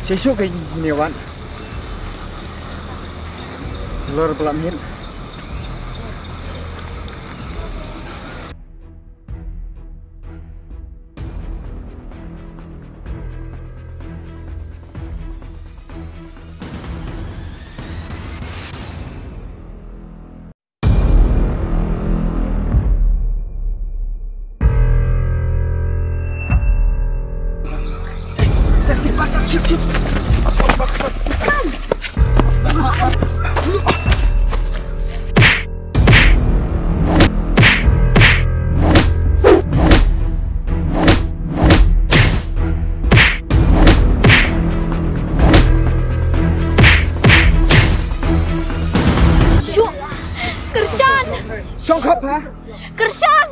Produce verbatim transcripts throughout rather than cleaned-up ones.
Shisha ka ine wat. Lor belap miet. Shu! Kyrshan! Shong khap ha! Kyrshan!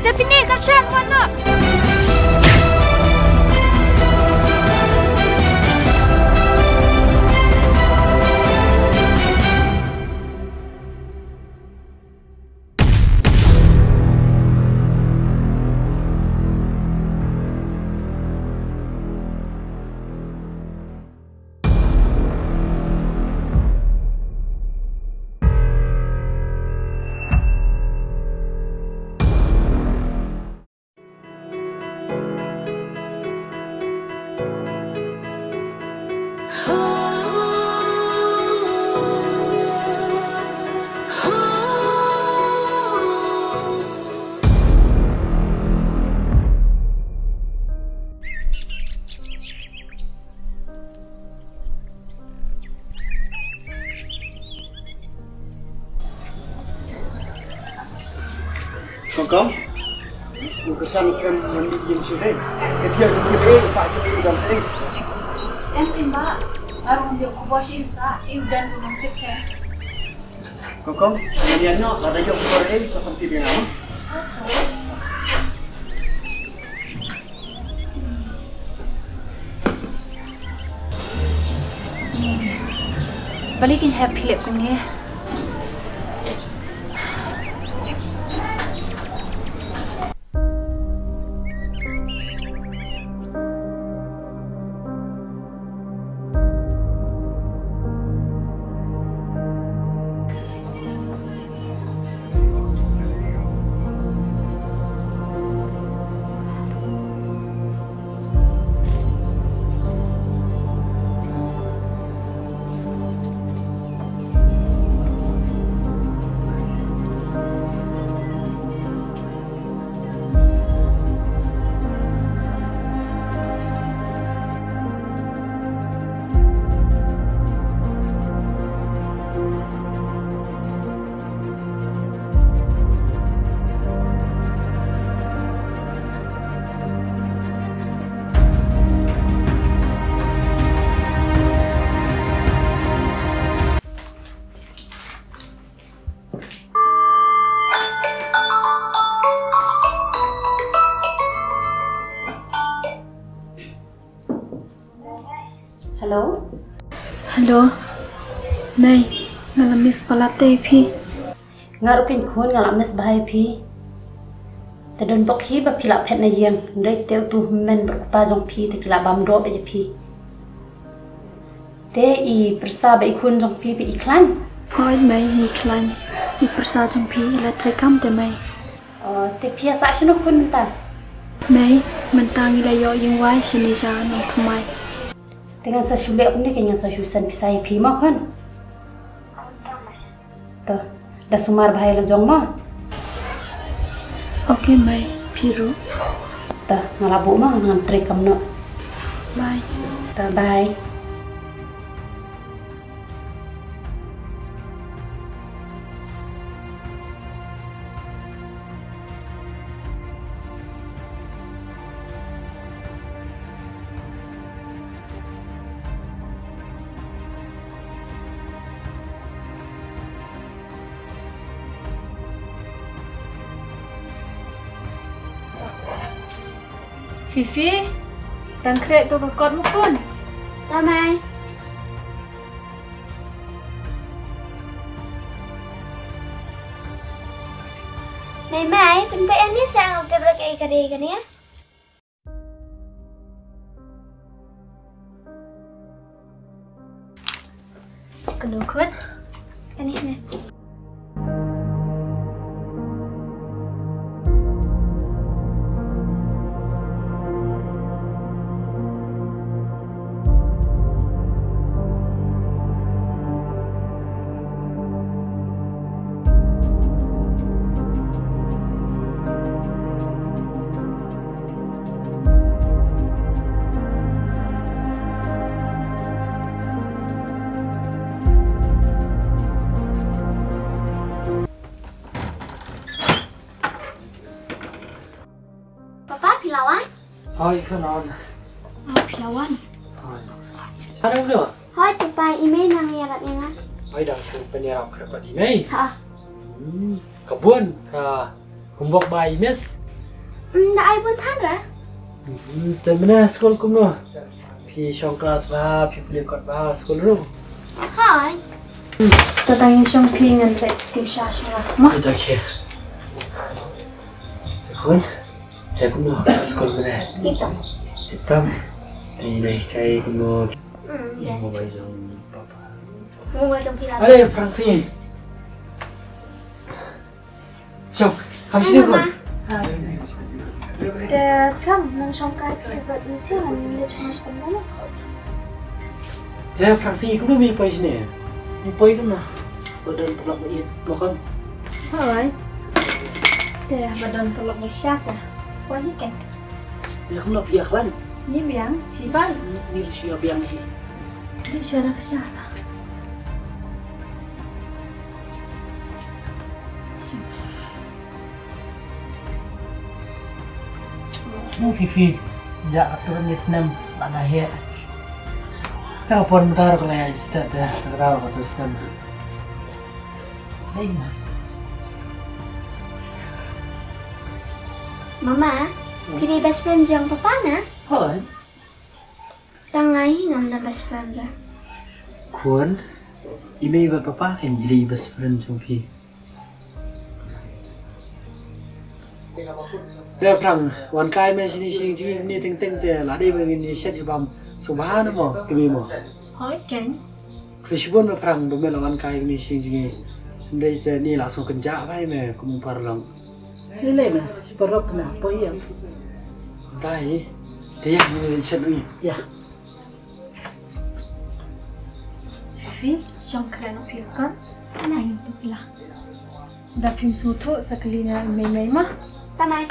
Stephanie, Kyrshan, wan noh. Kong kong, u Kyrshan u khlem mandi ïing shuh dei. Te phi ïoh jingtip ei, u sah shuh ei, u don shuh ei? Em, em bah, nga ruh ngam ïoh khubor shuh ei u sah, shuh ei u don, ngam tip te. Kong kong, ngan ïaid noh, lada ïoh khubor ei sa pyntip ïa nga mo. Balei kin hap phi leh kumne? Hello. Hello. Mei, nga la miss palat te ïa phi. Nga ruh keiñ khun nga la miss bha ïa phi. Te don bok hi ba phi la phet na ïing, hynrei te utu u hynmen bad u kpa jong phi te ki la bam doh bad ïa phi. Te i pyrsa bad i khun jong phi ba i khlaiñ? Hooid mei, ngi khlaiñ. I pyrsa jong phi i la trei kam te mei. Oh, te phi ïa sah shano khun mynta? Mei, mynta ngi la ïoh ïing wai shane sha Nongthymmai. Te ngan sa shu leh kumne, keiñ ngan sa shu send pisa ïa phi mo khun. To, da sumar bha ïa la jong mo. Ok mei, phi ruh. To, nga la buh mo, ngan trei kam noh. Bye. To, bye. Fifi, tang khreh to ka kot mo khun. Ta mei. Mei mei, pynbeit ïa ni sa ngam tip ruh kaei ka dei kane. Kano khun? Kane ne. Papa, phi la wan? Hoi, khun wan. Oh, phi la wan. Hoi. Ano bro? Hoi, papa, i mei nang ïarap ïa nga. Hoi, dang shu pynïarap kyrpad i mei. Ha. Hmm, ka bun ka homework ba i miss. Hmm, da ai bun than ra. Hmm, te mynne skul kumno? Phi shong klas bha, phi pule kot bha skul ruh? Hoi. To tang ïa shong phi ngan leit tim sha sha ma. Ita khia. Khun, te kumno ka skul mynne? Tip tam. Tip tam. Ai dei kai kumno? Hmm, ïa. Mo bai jong papa. Mo bai jong phi la. Are, Phrang sngi. Shong, kham shini khun. Te Phrang, nang shong kai phi bad ngi sha ngan leit shong sha kamra. Te Phrang sngi kumno me poi shini? Me poi kumno? Ba don paralok ba ïeit, ba kham. Hoi. Te ba don paralok ba shah ka. Poi hi kan. Te kumno phi ïa khlaiñ? Ngi biang, phi pat? Ngi ruh shu ïa biang hi. Dei shuwa na ka shah. Mo Fifi, ja ka turun ni snem, ba na he. Ka por mynta ko la ya step ya, ka ra ko tu snem. Dei na. Mama, phi dei best friend jong papa na? Hoi. Tang nga hi ngam da best friend da. Khun, i mei bad papa kan i dei best friend jong phi. Te Phrang, wan kai me shini shing jing ni teng teng te la dei ba ngin shet i bam subha na mo, kemi mo. Hoi ken. Kli shibun me Phrang ba me la wan kai kemi shing jing. Ndei te ni la song kenja bai me kum paralok. Lele me, paralok me, poi ïa. Dai, te ïa ni shet ni. Ïa. Fifi, shong kren phi kan? Nai tu pila. Da phim sngewthuh sa kali na mei mei ma. Ta nai.